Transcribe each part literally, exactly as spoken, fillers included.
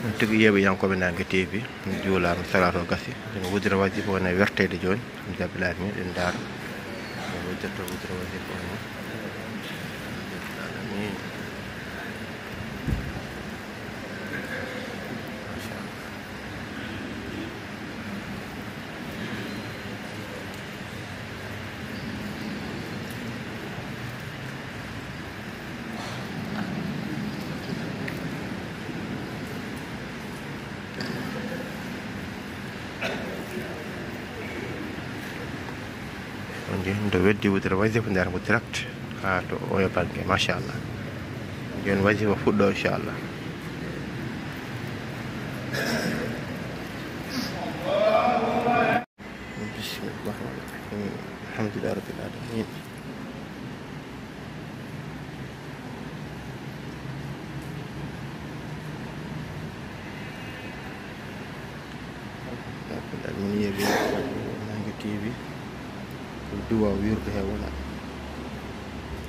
Tigi yeeɓe yankooɓe Naange T V, mi juulaama, salaato gasi. Ene wudira wajiba wona werteede jooni. Alhamdulillahi, min ɗen ndaara. Ene wuddirta wudira wajiba wona. Alhamdulillahi. Machallah. On jii, nde weddi wudere wajiba, nder mo direct haa to oyo bannge, machallah. Jooni wajiba fuɗɗo, inchallah. Bismillahir Rahmanir Rahim. Alhamdulillahi Rabbil Alamin. Alhamdulillahi Rabbil Alamin. Yeeɓe Naange T V. Ko duwa wirde he wona.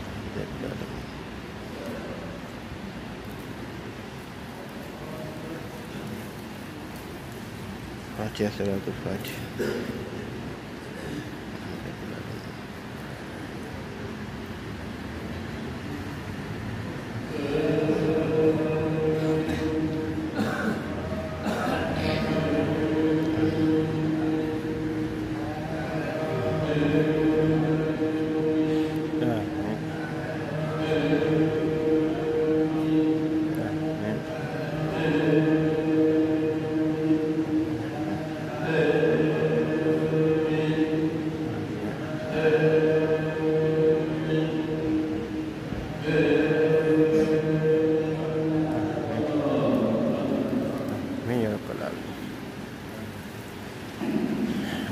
Alhamdulillahi Rabbil Alamin. Fatiha, salaatul Fatiha. Amin ya rabbal alamin.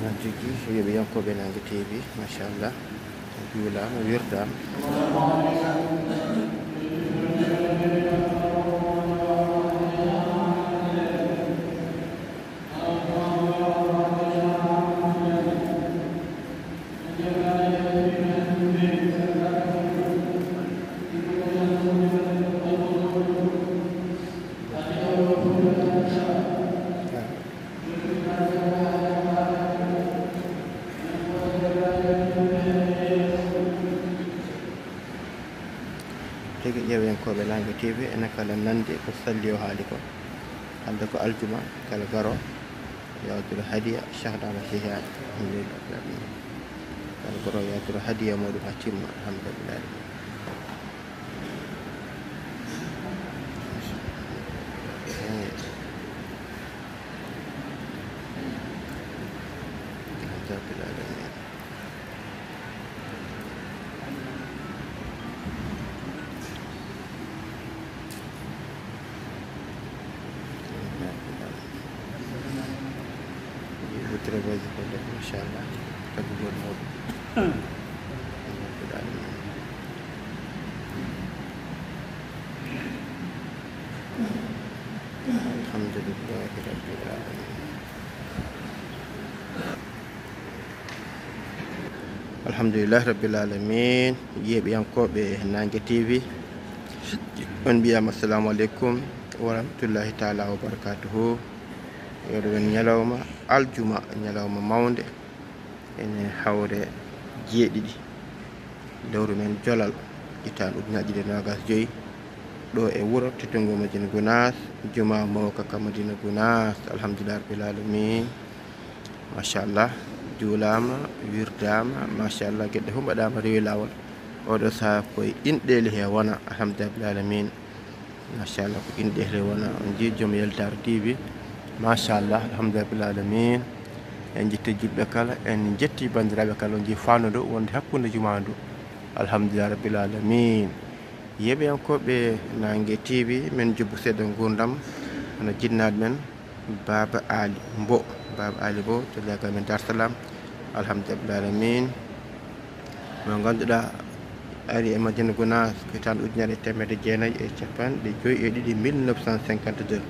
Noon tigi, yeeɓe yankooɓe Naange T V, machallah. Juulaama, wirdaama. Tigi ƴeewenkooɓe Naange T V, enen kala nanndi ko salli o haali ko. Hannde ko aljuma, kala garo yawtude hadiya Cheikh Ahmad Tidiane. Alhamdulillah. Kala garo yawtude hadiya muɗum haa timma. Alhamdulillah. Alhamdulillah. Wutirabaji ko def, machallah. Tagugol mawɗo. Alhamdulillahi rabbil alamin. Alhamdulillahi rabbil alamin. Yeeɓiyankooɓe Naange T V, on mbiyama assalamu aleykum wa rahmatullahi taala wa barakatuhu. Yeɗo men ñalawma aljuma, ñalawma mawnde, ene hawre jeeɗiɗi lewru men jolal, itan ujunaaji ɗiɗi e noogas joyi, ɗo e wuro Tetungu Madina Gunaas, juma mawka ka Madina Gunaas. Alhamdulillahi rabbil alamin. Machallah, juulaama, wirdaama, machallah, geɗe fof mbaɗaama, rewi laawol. Oɗo sahaa koye inɗeeli he wona, alhamdulillahi rabbil alamin. Machallah, ko inɗeeli he wona. On njii joom Yeltaare T V. Machallah, alhamdulillahi rabbil alamin. En njetti julɓe kala, en njetti banndiraaɓe kala, on njii faandu ndu wonde hakkunde juma ndu. Alhamdulillahi rabbil alamin. Yeeɓiyankooɓe Naange T V, men jubbo seeɗa nguurndam, hono jinnaaɗo men, Baaba Aali Mbo. Baaba Aali Mbo to leegal men Dar Salam. Alhamdulillahi rabbil alamin. Mo ngannduɗaa ari e Madina Gunaas ko hitaande ujunere e teemedde jeenayi e capanɗe joyi e ɗiɗi, mille neuf cent cinquante-deux.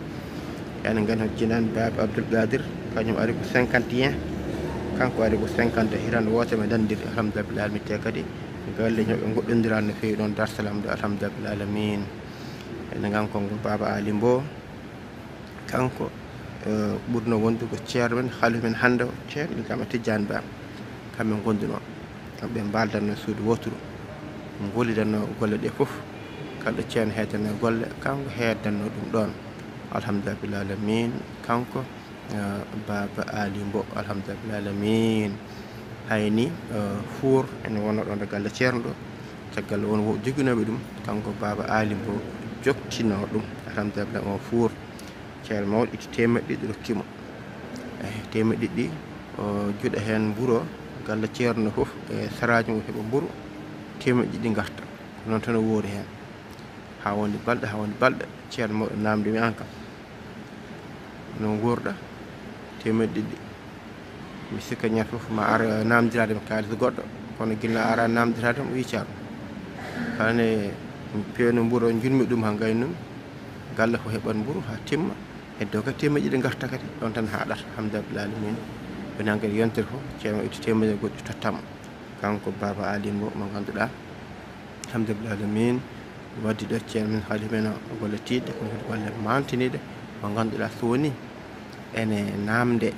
En nganndi hono jinnaaɗo Baaba Abdul Qadir, kañum ari ko cinquante et un, kanko ari ko cinquante-deux, hitaande wootere ɓe ndenndiri, alhamdulillahi rabbil alamin. Te kadi galle ñoɓe ngoɗɗondiraani no feewi ɗoon Dar Salam ɗo, alhamdulillahi rabbil alamin. En nganndi ko Baaba Aali Mbo. Kanko, eh, ɓurno wonde ko ceerno men, halifa men hannde o, ceerno Ibrahima Tijjani Ba. Kamɓe ngondunoo. Ɓe mbaaldanno suudu wooturu. Ngollidanno golle ɗe fof. Kala ɗo ceerno heedanno golle, kanko heedanno ɗum ɗoon. Alhamdulillahi rabbil aalamiin. Kanko, eh, Baaba Aali Mbo, alhamdulillahi rabbil aalamiin. Hay ni, eh, fuur ene wonno ɗoon e galle ceerno ɗo. Caggal won wo joginooɓe ɗum, kanko Baaba Aali Mbo joktinoo ɗum. Alhamdulillahi, on fuur. Ceerno mawɗo itti teemeɗɗe ɗiɗi rokki mo. Eh, teemeɗɗe ɗiɗi, o juɗa heen mburu o, galle ceerno fof, e saraaji mum heɓa mburu, teemeɗɗe ɗiɗi ngarta. Ko noon tan o woori heen. Haa woni balɗe, haa woni balɗe, ceerno mawɗo naamndi mi, "Aan kam, no nguurɗa?" "Teemeɗɗe ɗiɗi." Mi sikka ñande fof ma ar naamndiraade mi kaalis goɗɗo, kono ginnaaw ara naamndiraade mi, o wii, "Ceerno, kala ne peewno mburu o, njunmi ɗum haa ngaynumi, galle fof heɓat mburu haa timma, heddo kadi teemeɗɗe ɗiɗi ngarta kadi, ɗoon tan haaɗata." Alhamdulillahi rabbil aalamiin. Ɓe nani kadi yontere fof, ceerno itti teemeɗɗe goɗɗe totta mo. Kanko Baaba Aali Mbo mo ngannduɗaa, alhamdulillahi rabbil aalamiin, waddi ɗo ceerno men, halifa men o, golle tiiɗɗe, kono kadi golle maantiniiɗe, mo ngannduɗaa so woni ene naamnde.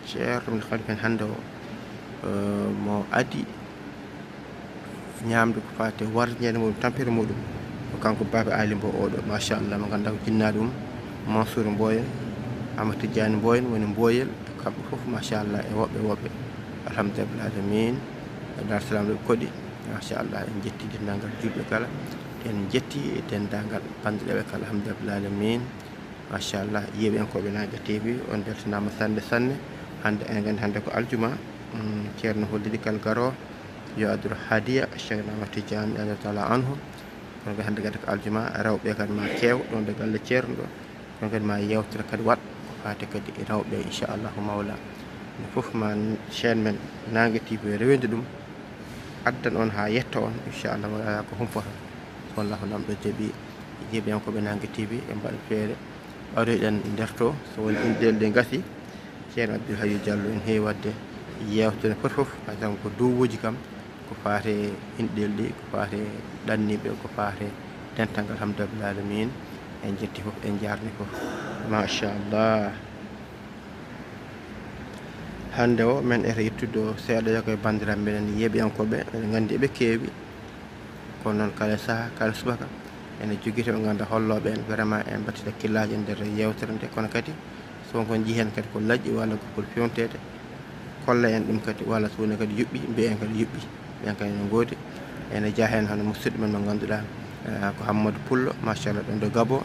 Ceerno men, halifa men hannde o, eh, mo adi ñaamde ko faati e warñeede muɗum, tampere muɗum, ko kanko Baaba Aali Mbo oɗo, machallah, mo ngannduɗaa ko jinnaaɗo mum, Mansour Mboyen, Amadou Tidiane Mboyen, woni Mboyel, kamɓe fof, machallah, e woɓɓe woɓɓe. Alhamdulillahi rabbil aalamiin. E Dar Salaam ɗo ɓe koɗi, machallah, en njetti denndaangal juulɓe kala, en njetti denndaangal banndiraaɓe kala, alhamdulillahi rabbil aalamiin. Machallah, yeeɓiyankooɓe Naange T V, on mbeltanaama sanne, sanne. Hannde, eɗen nganndi hannde ko aljuma, mm, ceerno holliri kala garoowo yo addu hadiya, Cheikh Ahmad Tidiane, radiyallahu taala anhu. Kono kadi hannde kadi ko aljuma, rewɓe kadi ma keew ɗoon to galle ceerno ɗo. Kono kadi ma yeewtere kadi waɗ ko faati kadi e rewɓe, inchallahu mawla. No fof ma chaîne men Naange T V rewinde ɗum, addan on haa yetto on, inchallah, wala ko humpata. So Allahu Laamɗo jaɓi, yeeɓiyankooɓe Naange T V, en mbaɗa feere, ɓadoyɗen nder to, so woni inɗeele ɗe ngasi, ceerno Abdoul Hayyu Diallo en heewi waɗde yeewtere foti fof, hay tan ko duwuuji kam, ko faati e inɗeele ɗi, ko faati e ɗanniiɓe, ko faati e dental ngal, alhamdulillahi rabbil aalamiin. En njetti fof, en njaarni fof. Machallah. Hannde o, men eta yettude o seeɗa, yo ko e banndiraaɓe meɗen yeeɓiyankooɓe, eɗen nganndi eɓe keewi. Kono noon, kala sahaa, kala subaka, ene jogii to ɓe ngannduɗaa hollooɓe en, vraiment, en mbaɗtata hakkillaaji e nder yeewtere nde. Kono kadi, so won ko njii heen kadi ko laƴƴi walla ko foti fewnteede, kolla en ɗum kadi, walla so woni kadi yuɓɓi, mbiya en kadi yuɓɓi, ɓen kadi ene ngoodi. Ene jeyaa heen hono musidɗo men mo ngannduɗaa, eh, ko Hammadou Pullo, machallah, ɗoon to Gabon.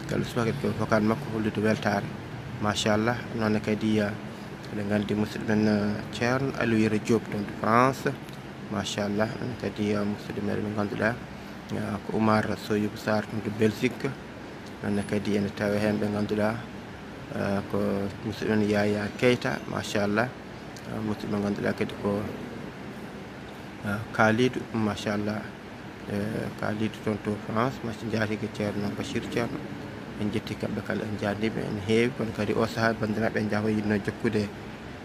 Kala subaka kadi ko vocal makko hollude weltaare, machallah. Noon ne kadi, eh, eɗen nganndi musidɗo men, eh, Ceerno Aliou Yero Diop, ɗoon to France. Machallah, ɗum kadi, eh, musidɗo meɗen mo ngannduɗaa, eh, ko Oumar Soyibou Sarr, ɗum to Belgique. Noon ne kadi ene tawa heen ɓe ngannduɗaa, eh, ko musidɗo men Yaya Keita, machallah. Eh, musidɗo mo ngannduɗaa kadi ko, eh, Kalidou, machallah. Eh, Kalidou toon to France, machallah, njaatige Ceerno Bachir Ceerno. En njetti kamɓe kala, en njaarnii ɓe, ene heewi, kono kadi o sahaa banndiraaɓe en njaafo yiɗno jokkude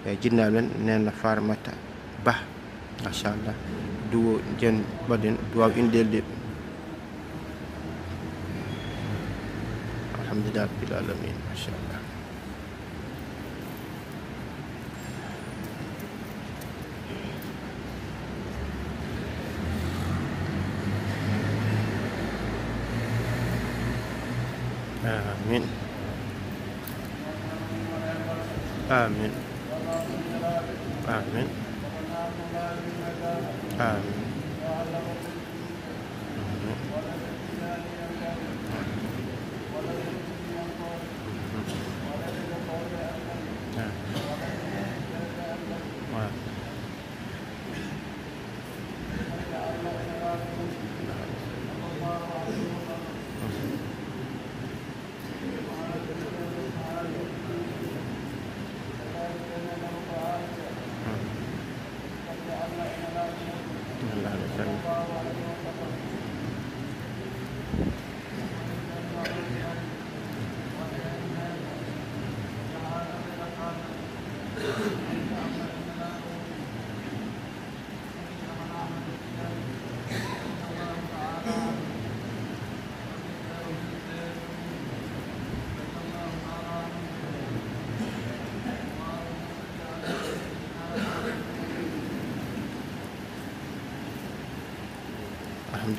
e jinnaaɓe men, Neena Farimata Bah, machallah. Duwo jen mbaɗen duwaaw inɗeele ɗe. Alhamdulillahi rabbil aalamiin, machallah. Amin. Amin. Amin. Amin.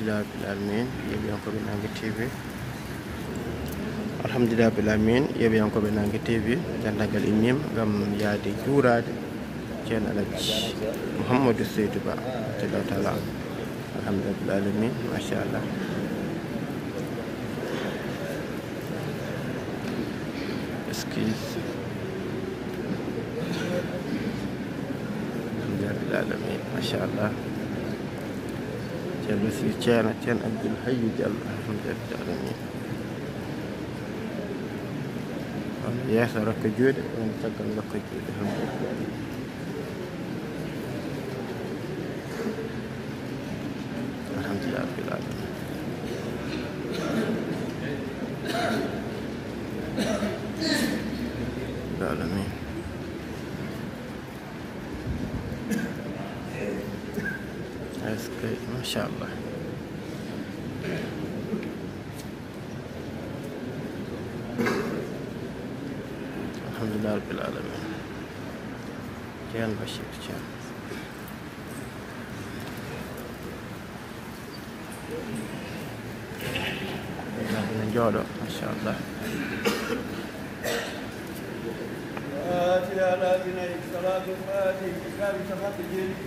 Rabbil alamin, yeeɓiyankooɓe Nange T V. Alhamdulillah Rabbil alamin, yeeɓiyankooɓe Nange T V, denndaangal immiima ngam yahde juuraade Ceerno Alhaji Mouhamadou Seydou Ba, radiyallahu taala anhu. Alhamdulillah Rabbil alamin, machallah. Excuse. Alhamdulillah Rabbil alamin, machallah. Ceerno Basiir, Ceerno, Ceerno Abdoul Hayyu Diallo, alhamdulillah Rabbil alamin. On yeeso rokka juuɗe, on caggal rokka juuɗe, alhamdulillah. Alhamdulillah Rabbil alamin. Rabbil alamin. Est-ce que, machallah. Alhamdulillah Rabbil alamin. Ceerno Basiir, Ceerno. Ina jooɗo, machallah. Fatiha laabi nayi, salaatul faatihi, kitabi safaɓe jeeɗiɗi.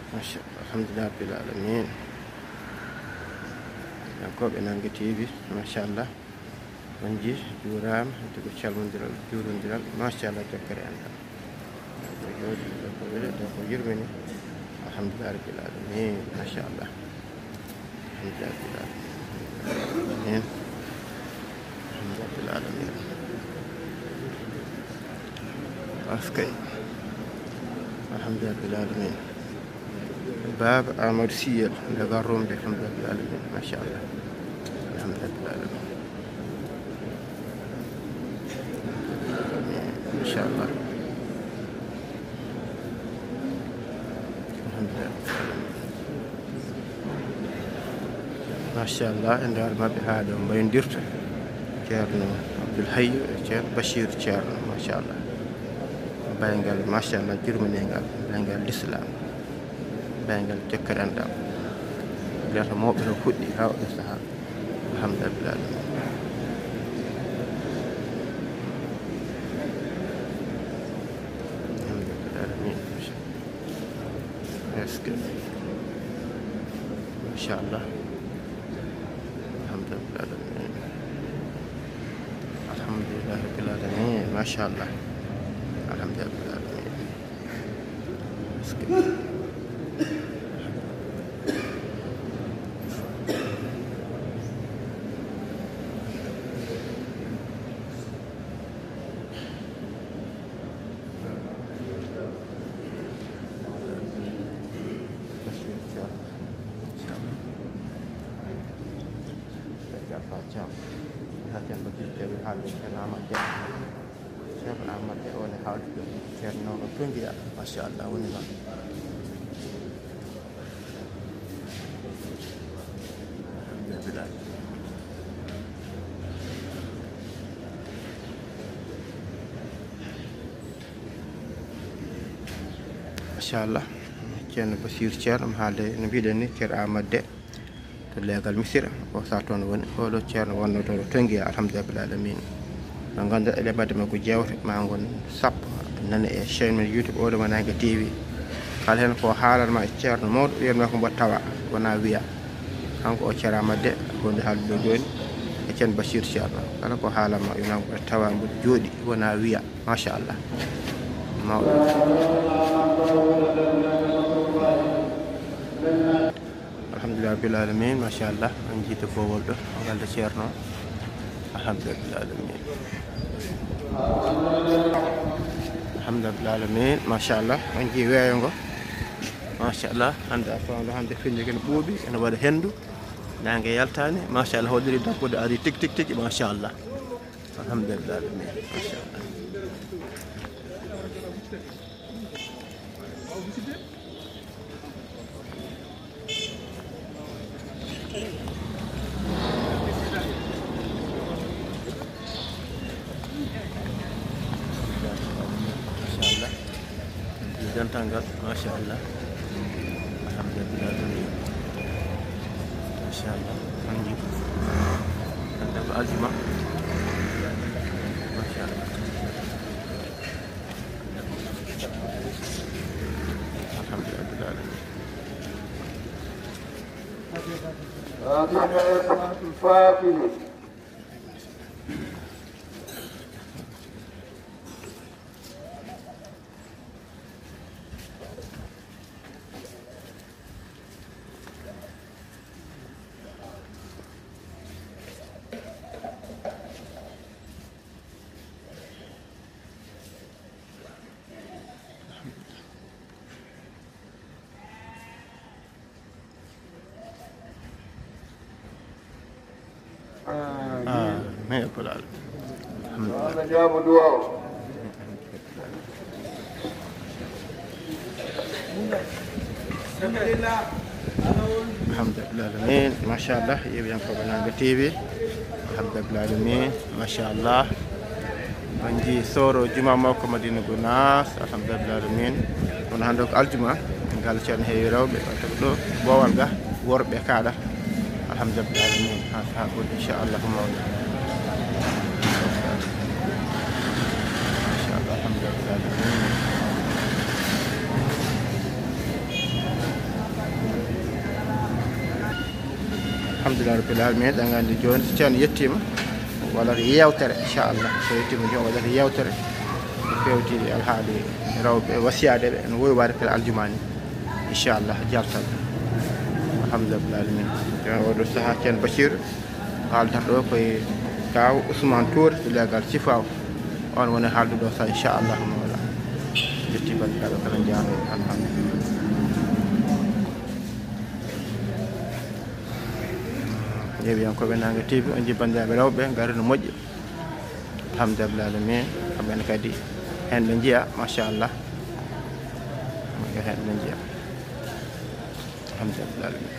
Machallah, alhamdulillah rabbil alamin. Yankooɓe Nange T V, machallah. On nji juuraama, to ko calmondiral, juurondiral, machallah, jokkere enɗam. Ko jooɗi, ko weli, ko yurmini. Alhamdulillah rabbil alamin, machallah. Alhamdulillah rabbil alamin. Alhamdulillah rabbil alamin. Askay. Alhamdulillah rabbil alamin. Baaba Amadou Siyel, daga Romde, alhamdulillah rabbil alamin, machallah. Alhamdulillah rabbil alamin. Machallah. Alhamdulillah. Machallah, e nder maɓɓe haa ɗo mbayondirta. Ceerno Abdoul Hayyu e Ceerno Bachir Ceerno, machallah. Baygal, machallah, jurminengal, baygal l'islam, baygal jokkere enɗam. Gila to mawɓe no fuɗɗi haa oɗo sahaa. Alhamdulillah. Alhamdulillah. Est-ce que, machallah. Alhamdulillah. Alhamdulillah rabbil alamin, machallah. Alhamdulillah rabbil alamin. Est-ce que, Ceerno Amadou Deme, o ne haaldude Ceerno no Tongiya, machallah, woni noon. Machallah, Ceerno Basiir Ceerno, omo haalde no mbiɗen ni, Ceerno Amadou Deme. To leegal Misira, o sa toon woni. Oɗo ceerno wonno to, to Tongiya, alhamdulillah rabbil alamin. No ngannduɗaa eɗen mbaɗde makko jeewte, ma ngon sappo, nane e chaîne men YouTube, oɗo mo Naange T V. Kala heen ko haalanma e ceerno mawɗo, wiyatma ko mbo tawa, wona wiya. Kanko o Ceerno Amadou Deme, wonde haalde ɗo jooni, e Ceerno Bachir Ceerno. Kala ko haalanma, wiyatma ko mbo tawa, mbo jooɗi, wona wiya. Machallah. Mawɗo. Alhamdulillah rabbil alamin, machallah. On njiita boowol ɗo, ngalda ceerno. Alhamdulillah rabbil alamin. Alhamdulillah rabbil alamin, machallah. On njii weeyo ngo. Machallah, hannde a faamno, hannde fenni kene ɓuuɓi, ene waɗa henndu. Naange yaltaani, machallah, holliri dabbude ari tik, tik, tik, machallah. Alhamdulillah rabbil alamin, machallah. Machallah. Dental ngal, machallah. Alhamdulillah. Machallah. Hanji. Dental ko aljuma. Machallah. Alhamdulillah. Fatiha, Fatiha. Amin. Amin, ya rabbal alamin. Alhamdulillah. Allah jaabo du'a o. Alhamdulillah alamin, machallah, yeeɓiyankooɓe Naange T V. Alhamdulillah alamin, machallah. On njii sooro juma makko Madina Gunaas, alhamdulillah alamin. Kono hannde ko aljuma, ngal ceerno heewi rewɓe, on tawi ɗo boowal ga, worɓe kaaɗa. Alhamdulillah alamin, ha saha goɗɗo, inchallahu mawɗo. Inchallah, alhamdulillah alamin. Alhamdulillah rabbil alamin, eɗen nganndi jooni so ceerno yettiima, Waɗata yeewtere, inchallah. So yettiima joom waɗata yeewtere. Ko fewti e alhaali rewɓe, wasiyaade ɓe, no wowi waɗde kala aljuma ni. Inchallah, jaltal. Alhamdulillah alamin. Jooni oɗo sahaa Ceerno Bachir. Haaldat ɗo koye Kaaw Ousmane Touré to leegal Sifaw. On woni haalduɗo sa, inchallah, mawla. Jetti banndiraaɓe kala njaarno. Alhamdulillah. Yeewiyankooɓe Naange T V, on nji banndiraaɓe rewɓe, ngari no moƴƴi. Alhamdulillah alamin. Kamɓe ne kadi, heen ɓe njiya, machallah. Heen ɓe njiya. Alhamdulillah alamin.